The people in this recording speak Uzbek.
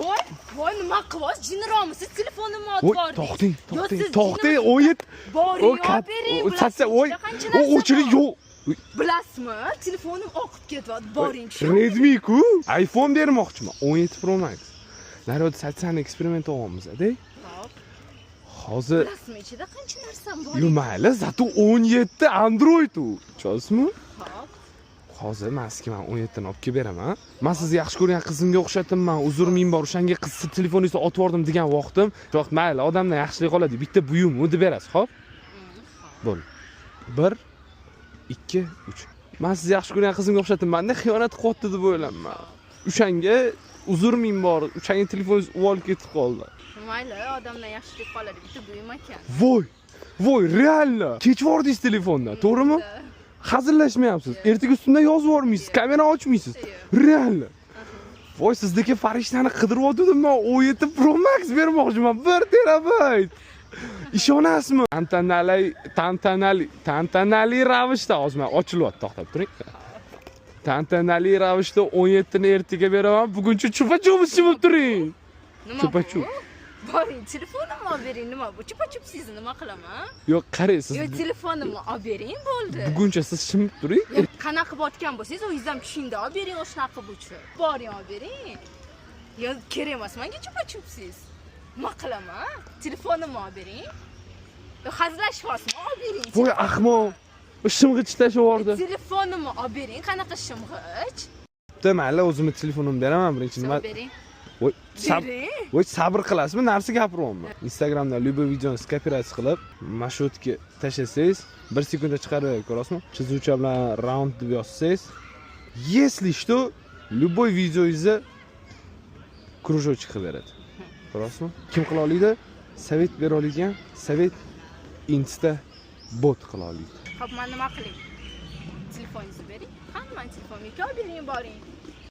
Voy, voy, nima qilyapsiz? Jinniroqmisiz? Telefonimni otib Voy, yubordingiz. To'xting, Yo, to'xting, siz to'xting, jinnimisiz? 17. Boring, O olib kat, bering. o satsa, voy, Bilasizmi, ichida qancha o narsa o'chiring, bor? yo'q. Bilasizmi, telefonim oqib ketyapti. Boring, shu. Redmi ku. iPhone bermoqchiman. 17 Pro Max. Naryoqda sotsial eksperiment olyapmiz-da. Hop. Hozir Bilasizmi, ichida qancha narsam bor? Yo, mayli, зато 17 Android u. Tushunasizmi? Hop. Hozir man sizga man 17 ni olib kelib beraman. Man sizni yaxshi ko'rgan qizimga o'xshatimman, uzr ming bor, o'shanga qiz telefoningizni otib yubordim degan vaqtim, shu vaqt mayli, odamdan yaxshilik qoladi, bitta buyum u deb berasiz, xo'p? Bo'ldi. 1 2 3. Man sizni yaxshi ko'rgan qizimga o'xshatimman, xiyonat qilyapti deb o'ylayman. O'shanga uzr ming bor, o'shanga telefoningiz uvolib ketib qoldi. Mayli, odamdan yaxshilik qoladi, bitta buyum ekan. Voy! Voy, реально. Kechib yubordingiz telefondan, to'g'rimi? Hazillashmayapsiz. Ertaga ustimdan yozib yubormaysiz, kamera ochmaysiz. Реально. Voy, sizdagi farishtani qidiryotgandim man, 17 Pro Max bermoqchiman, 1 terabayt. Ishonasizmi? Tantanali, tantanali, tantanali ravishda hozir man ochilyapti, to'xtab turing. Tantanali ravishda 17 ni ertaga beraman. Buguncha chupa-chups ichib turing. Nima Chupa-chup. bu? Boring, telefonimni olib bering, nima bu? Chupa-chupsizni nima qilaman? Yo'q, qarang, siz Yo, telefonimni olib bering, bo'ldi. Buguncha siz shimib turing. Yo, qanaqa qilib otgan bo'lsangiz, o'zingiz ham tushingda olib bering, o'shanaqa qilib uchib. Boring, olib bering. Yo, kerak emas menga chupa-chupsiz. Nima qilaman? Telefonimni olib bering. Yo, hazillashyapsizmi? Olib bering. Voy, ahmoq. Shimg'ich tashlab yubordi. Telefonimni olib bering, qanaqa shimg'ich? Bitta mayli, o'zimni telefonimni beraman birinchi nima. Olib bering. Voy, Bering. Voy, sabr qilasizmi? Narsa gapiryapman. Instagramdan любой videoni скопировать qilib, mana shu yerga tashlasangiz, 1 sekundda chiqarib beradi, ko'rasizmi? Chizuvcha bilan round deb yozsangiz, если что, любой videongizni кружочек qilib beradi. Ko'rasizmi? Kim qila oladi? Совет bera oladigan совет Insta bot qila oladi. Xo'p, man nima qilay? Telefoningizni bering. Qani, man telefonimni olib bering, boring.